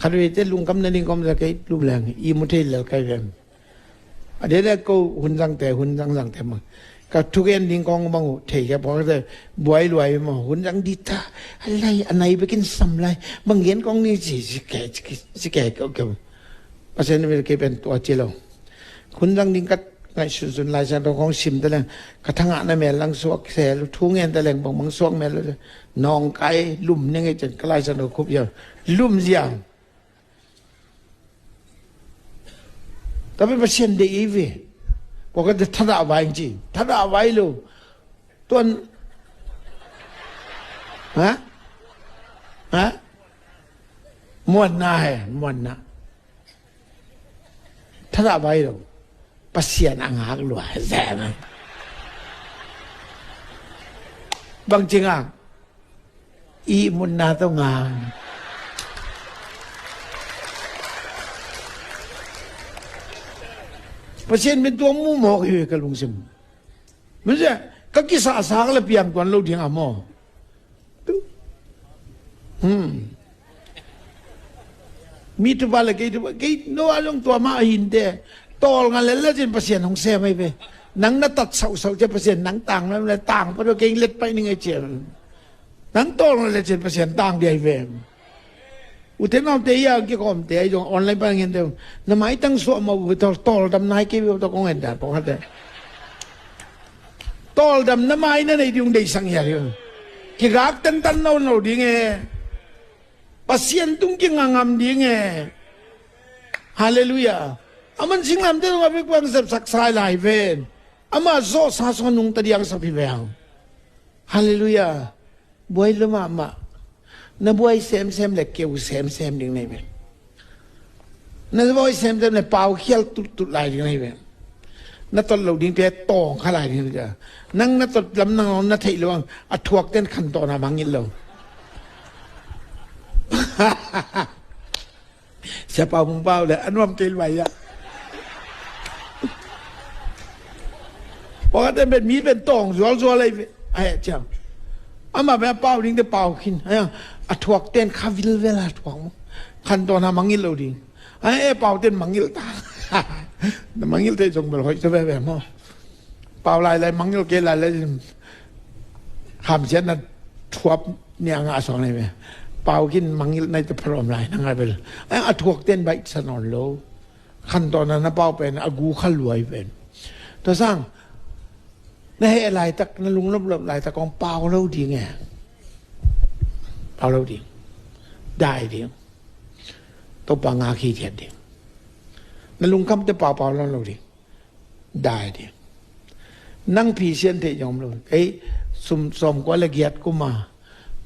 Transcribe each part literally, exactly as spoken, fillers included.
Khat veite lungkam na ding kawm za kei lum leng i mu thei lel kai vem. A dede ko hun zangte, hun zang zangte mang. Ka thugen ding kong mang uh thei ka pawng te buai luai maw, hun zang di ta. A lai, a nai bekin sam lai. Bang gen kong ni ci, ci ke, ci ke, ci ke, ko, ko. Pasian ni ke pen tua ci lo. Hun zang ding kat ngai sun sun lai sang to kong sim te leng. Ka thangah na mel lang suak se lu thu ngen te leng bang bang suak mel lu. Nong kai lum ne ngai cen ka lai sang to khup ya. Lum ziang. Tapi Pasian deih ei ve. Pawlkhatte thadah vai ci. Thadah vai lo. Tuan. Ha? Ha? Muanna he, muanna. Thadah vai lo. Pasian a ngak lua. Zem. Bang ci ngak. Ihmutna tawh ngak. Pasian min tua mu mawk hi ve ka lungsim. Mizia ka kisahsak le piang tuan lo ding a maw. Tu. Hmm. Mi tupa le kei tupa, kei no a zong tua mah a hinte. Tawlnga lel le cin Pasian hong sem ahi ve. Nang na tat sauhsauh cia Pasian nang tang na le tang pa do kei let pai ning ai cia. Nang tawlnga lel cin Pasian tang dia ahi ve. Ute naute ia kikawmte ai zong online pa ngen te. Na maitang suah mah uh tawldam nai kei ve uh tawh kong en ta pawlkhatte. Tawldam na mai na nei ding deihsak hia ding. Kigak tentan no no ding e. Pasian tung kingangam ding e. Halleluiah. Aman singlamte tungah bek bang sepsak sai lai ven. Ama zawhsa sawn nungta diang sap hi ve ang. Halleluiah. Buai lo mahmah. Na buai semsem le keu semsem ding nei ve. Na buai semsem le pau khial tuttut lai ding nei ve. Na tot lo dingte tawng kha lai ding nei ve. Nang na tot lam nang na theih lo ang a thuak ten khan tawna mangngilh lo. Sia pau mung pau le a nuam kei luai ah. Pawlkhatte pen mi pen tawng zualzual ahi ve. A heh ciang. Amah pen a pau dingte pau khin. A thuak ten kha vilvel a thuak mu. Khan tawna mangngilh lo ding. A heh pau ten mangngilh ta. Na mangngilh te zong bel hoih ta veve maw. Pau lailai mangngilh kei lailai. Hamsiatna thuap nia ngah suak nei ve. Pau khin mangngilh nai ta pharom lai na ngai bel. A thuak ten baih sa nawn lo. Khan tawna na pau pen a gu kha luai pen. Tua sang na heh laitak na lungloplop laitak kong pau lo ding e. Pau lo ding. Dai ding. Topa ngak hithiat ding. Na lungkhamte pau pau lo lo ding. Dai ding. Nang phisian theih zong om lo. Kei sum sawmkua le giat kuma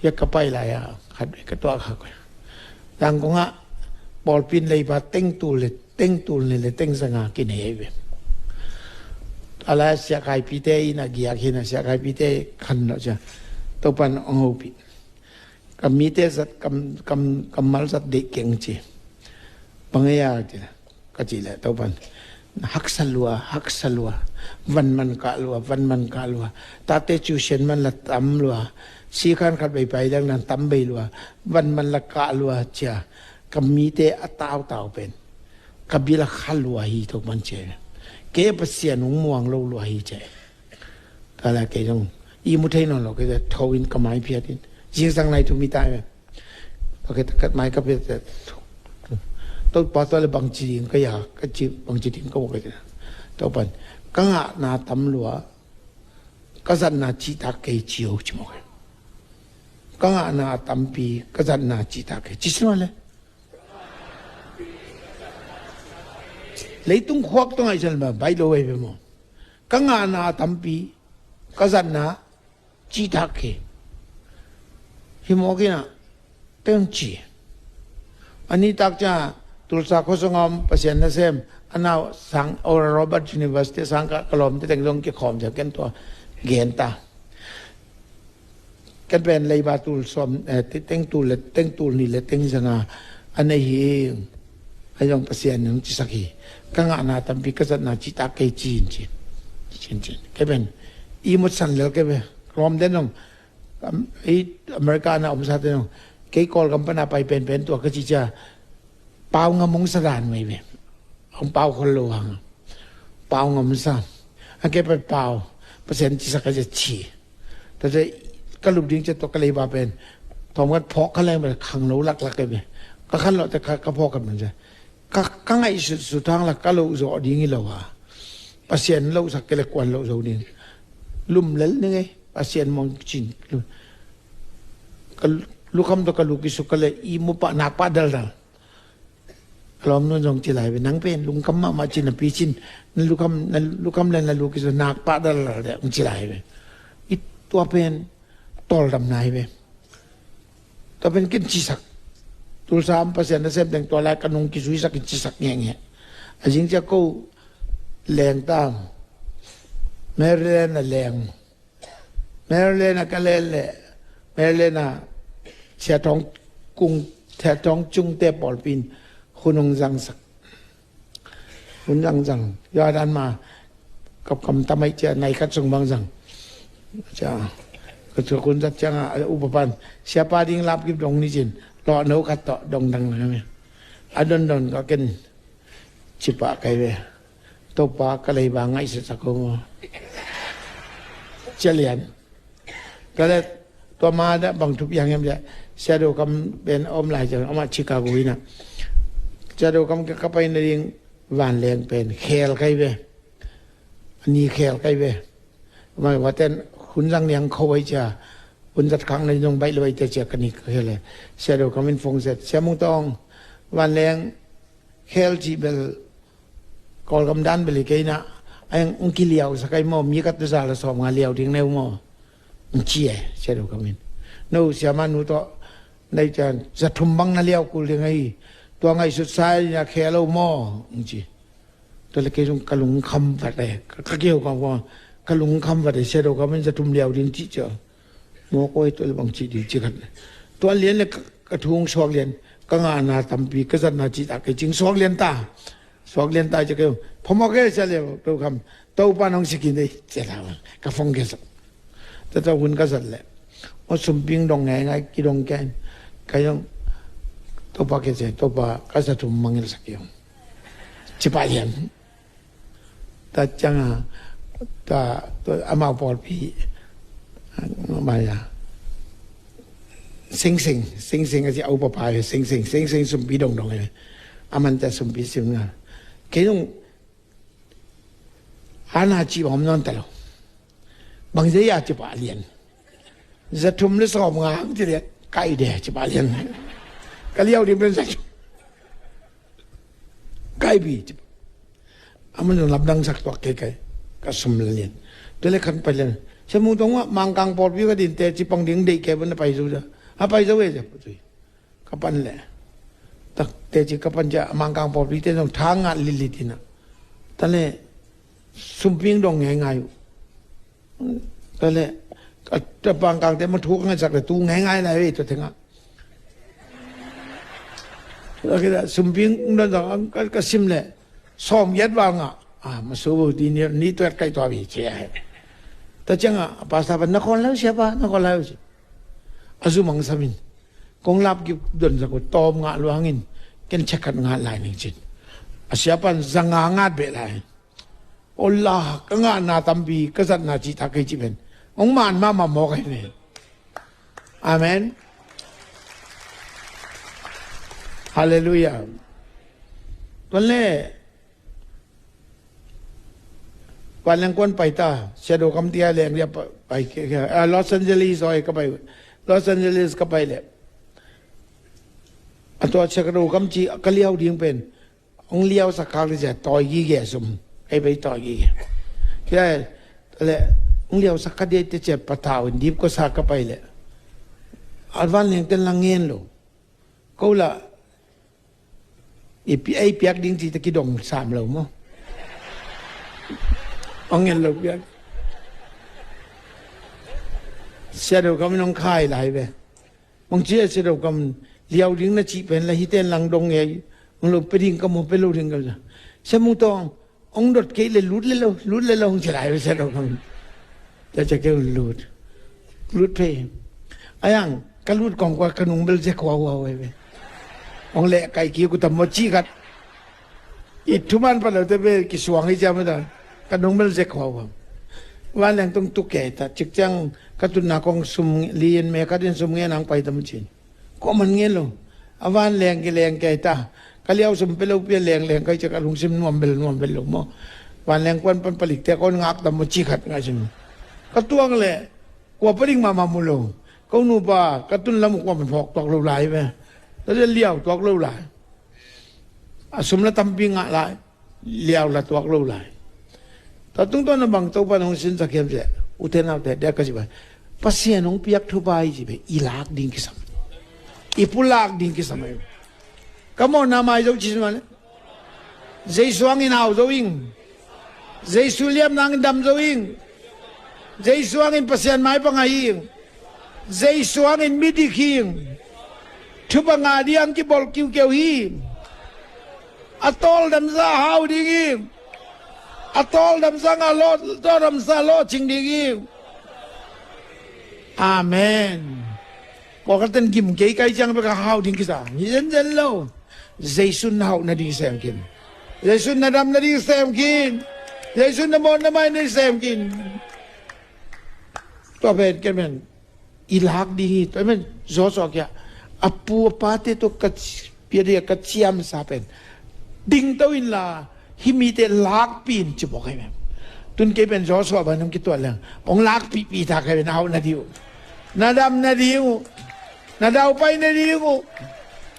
hia ka pai lai a khat ka tuah kha koi. Zangkong ah pawlpin leiba teng tul le teng tul ni le teng zanga kinei ahi ve. A lai a siakhaipite in a giak hi na siakhaipite khan lo cia. Topan ong hopih. Ka mite zat kam, kam, kammal zat deih keng ci. Bang ei a ci. Ka cih leh Topan haksa lua, haksa lua, van man kah lua, van man kah lua, tate tuition man la tam lua, sikhan khat bei pai dang nan tam bei lua, van man la kah lua cia, ka mite a tautau pen ka bil a kha lua hi Topan cia. Kei Pasian hong muang lo lua hi cia. Ka la kei zong i mu thei nawn lo kei tho in ka mai phiat in zingsang nai thu mi tai ve. Ka kei takat mai ka phiat. Topa tua le bangci ding ka ya ka ci bangci ding ka wak kei. Topan ka ngahna tam lua ka zatna cihtak kei ci o ci mawk. Ka ngahna a tampi ka zatna cihtak kei ci si mawk le. Leitung khuak tawh ngaihsan ma baih lo ei ve maw. Ka ngahna a tampi ka zatna cihtak kei hi mawk inah teng ci. A nitak ciang Tulsa khuasung a om Pasian nasem a nau sang Oral Roberts University sang ka lawmte teng zong kikhawm cia ken tua gen ta. Ken pen leiba tul sawm, eh, teng tul le teng tul nih le teng zanga a nei hi. Ahi zong Pasian in hong cisak hi. Ka ngahna tampi ka zatna cihtak kei ci in ci. Ci in ci. Kei pen i mut san lel kei ve. Lawm den zong, am, i America na omsate zong kei Kawlgam pana pai penpen tua ka ci cia. Pau ngam hong sa dan mai ve. Hong pau khol lo hang. Pau ngam sa. A ke pa pau. Pasian ci sa ka ci. Tate ka lup ding ci to ka leiba pen. Tom kat phok ka leng pen khang lo laklak ke ve. Ka khan lo te ka phok ka man sa. Ka, ka ngaihsut sut hang la ka lo zawh ding hi lo a. Pasian lo sak ke le kuan lo zo ding. Lum lel ni ngei. Pasian mong cin. Ka lukham to ka lu kisuk ka le i mu pah nak pah daldal. Lawm nun zong ci lai ve. Nang pen lungkam mahmah cin a pi cin. Na lukham, na lukham le na lu kisuk nak pah daldal de. Ci lai ve. I tua pen tawldam nai ve. Tua pen kin cisak. Tulsa am Pasian na sem teng tua lai ka nung kisuisak kin cisak ngenge. A zing cia ko leng ta. Maryland a leng. Maryland a ka len le. Maryland a Sia Thawng Kung, Sia Thawng Cung te pawlpin hun hong zangsak. Hun zang zang. Jordan ma kapkam tamai cia nai khat sung bang zang. Cia ka cu kun zat ciang a upa pan siapa ding lap kip dong ni cin. Lawh no khat tawh dong dang na me. A don don ka ken cipah kai ve. Topa ka leiba ngaihsut sak ko maw. Cia lian. Tua le tua ma dah bang thupi hang hiam cia. Sia Do Kam pen om lai cia, om a Chicago ina. Sia Do Kam ka pai na ding vanleng pen khel kai ve. Ani khel kai ve. Mai waten hun zang niang kho ai cia. Hun zat khang na ding baih lo ai cia cia ka ni ka khel le. Sia Do Kam in phone set. Sia Mung Tawng vanleng khel ci bel Kawlgam dan beli keina a eng ung kiliau sakai maw, mi kat tu za la sawm nga liau ding neu maw? Ung ci e, Sia Do Kam in. No siama nu tawh nai cian za thum bang na liau kul ding ahi. Tua ngaihsut sa ina khelo maw? Ung ci. Tua le kei zong ka lungkham vat e. Ka keu ka ka lungkham vat e, Sia Do Kam in za thum liau ding ci cia. Maw koi tua le bang ci ding ci khat le. Tua lian le ka, ka thu hong suak lian, ka ngahna tampi, ka zatna ci ta kei cing suak lian ta. Suak lian ta ci kei. Phamawh kei sia le, to kham. Topa nong sikin dei, cia ta ka phong kei sak. Tata hun ka zat le. Maw sumping dong ngai ngai ki dong ken. Ka yong Topa kei cia, Topa ka za thum mangil sak yong. Ci pa lian. Ta ciang a, ta, ta amau pawlpi, maya. Sing sing, sing sing a ci au papa, sing sing, sing sing sumpi dong dong. Aman ta sumpi sim nga. Kei nung, ana ci bang om non ta lo. Bang zai a ci pa lian. Za thum le sawm nga ang ci le kai de ci pa lian. Ka liau ding pen za thum. Kai bi ci. Aman lam dang sak tuak kei kai. Ka sum le lian. Tua le khan pai lian. Sia Mung Tawng ah Mangkang pawlpi ka din te ci pang ding dei kei ban na pai zo za. A pai zo e za. Ka pan le. Tak te ci ka pan cia Mangkang pawlpi te zong tha ngah lilit ina. Ta le sumping dong ngai ngai uh. Ta le ka ta Mangkang te ma thu ka ngaisak le tu ngai ngai lai vei tua tengah. Sumping dong zong ka, ka sim le sawm yat val ngah. A ma su bu di ni, ni tuat kai tua vei cia. Ta ciang a pasta pan na kawn lau sia pa, na kawn lau sia. A zu mang samin. Kong lap kip don sa ko tawm ngah luangin ken cekhat ngat lai ning cin. A sia pan za nga ngat beh lai. Ola ka ngahna tampi ka zatna ci ta kei ci pen. Ong man ma ma mawk ai ne. Amen. Halleluia. Tuan le Vanleng kuan pai ta, Sia Do Kam tia leng dia pai, pai, Los Angeles oi ka pai, Los Angeles ka pai le. A tua Sia Do Kam ci ka liau ding pen, ong liau sak khak le cia tawi gige sum, ei bei tawi gige. Cia le, ong liau sak kha dia te cia patau in dip ko sa ka pai le. A vanleng ten lang ngen lo. Ko la i pi, ei piak ding ci ta kidong sam lo maw? Ong ngen lo piak. Sia Do Kam in ong khai lai ve. Mong ci a Sia Do Kam liau ding na ci pen la hi ten lang dong ngei. Ong lo pe ding ka maw pe lo ding ka la. Sia Mung Tawng ong dot kei le lut le lo, lut le lo ong ci lai ve Sia Do Kam. Cia cia kei lut. Lut pe. Ayang ka lut kong kua ka nung bel zek hua hua ve. Hong leh kai kik uh tam maw ci khat. I thuman pha lote ve kisuang hi ciam ta. Ka nung bel zek huauhuau. Vanleng tung tuk kei ta. Cik ciang ka tunna kong sum li in me khat in sum ngen ang pai tam cin. Kua man ngen lo. A vanleng kileng kei ta. Ka liau sum pe lo pia lengleng kai ciak a lungsim nuam bel nuam bel lo maw. Vanleng kuan pan palikte kong ngak tam maw ci khat ngai sin. Ka tuang leh kua paling mahmah mu lo. Ko nupa ka tun lam uh kua man phawk tuak lo lai ve. Tua liau tuak lo lai. A sum la tampi ngah lai. Liau la tuak lo lai. Tua tungtawn a bang Topa nong sinsak hiam ciah, ute naute, dek ka ci bai. Pasian hong piak thupha i ci bai, i lak ding kisam. I pulak ding kisam. Ka mawhna mai zo ci sima le. Jesu hangin hau zo ing. Jesu liamna hangin dam zo ing. Jesu hangin Pasian mai pang ahi ing. Jesu hangin midik hi ing. Thupha ngah ding kibawl kiukiu hi. A tawldamsa hau ding hi. A tawldamsa ngah law, tawldamsa lawhcing ding hi. Amen. Pawlkhat ten gim kei kai ciang bek a hau ding kisa. Hi zenzen lo. Jesu na hauh nading sem kin. Jesu na dam nading sem kin. Jesu na mawh na mai nading sem kin. Tua pen ken men i lak ding hi. Tua men Joshua kia a pu a pate tua ka ci- pia dia ka ciamsa pen dingto inla hih mite lakpih in ci bawk ahi men. Tun kei pen Joshua bang nong kituah leng hong lakpihpih ta kai pen a hauh nading uh. Na dam nading uh. Na daupai nading uh.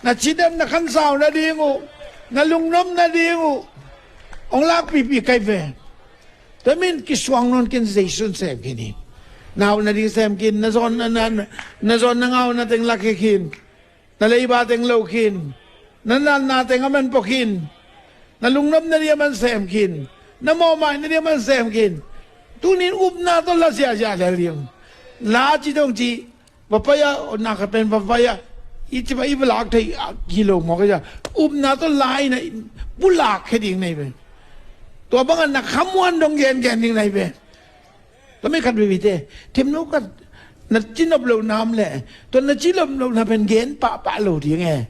Na cidam na khansau nading uh. Na lungnom nading uh. Hong lakpihpih kai ve. Tua min kisuang nawn kin Jesu in sem kin hi. Na hauh nading sem kin, na zawn na, na, na zawn na ngau na teng lak hi kin. Na leiba teng lo kin. Na natna teng a man pok kin. Na lungnom nading a man sem kin. Na mawhmai nading a man sem kin. Tunin upna tawh la ziahziah lel ding. La ci dong ci. Va pai a, na khat pen va pai a. I ci va i va lak thei a, hi lo mawk a. Upna tawh la in a pulak khe ding nei ve. Tua bangah na khamuan dong gengen ding nei ve. Tua mi khat veve te themno khat na ci nop lo nam le. Tua na ci nop lo na pen gen pahpah lo ding e.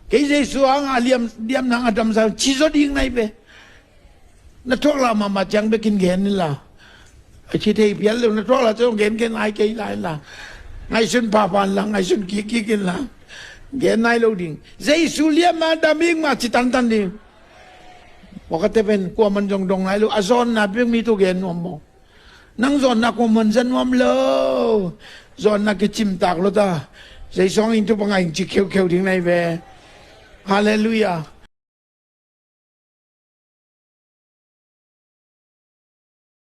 Kei Jesu hang a liam, liam nang a damsa ci zaw ding nei ve. Na thuak la mahmah ciang bekin gen inla. A ci thei pial lo na thuak la ciang gen gen ai kei la inla. Ngaihsun pahpah inla, ngaihsun kikkik inla. Gen nai lo ding. Jesu liam a dam ing mah ci tantan ding. Pawlkhatte pen kua man zong dong nai lo. A zawnna bek mi tu gen nuam maw. Nang zawnna kua man za nuam lo. Zawnna kicimtak lo ta. Jesu hangin thupha ngah ing ci kheukheu ding nai ve. Halleluiah.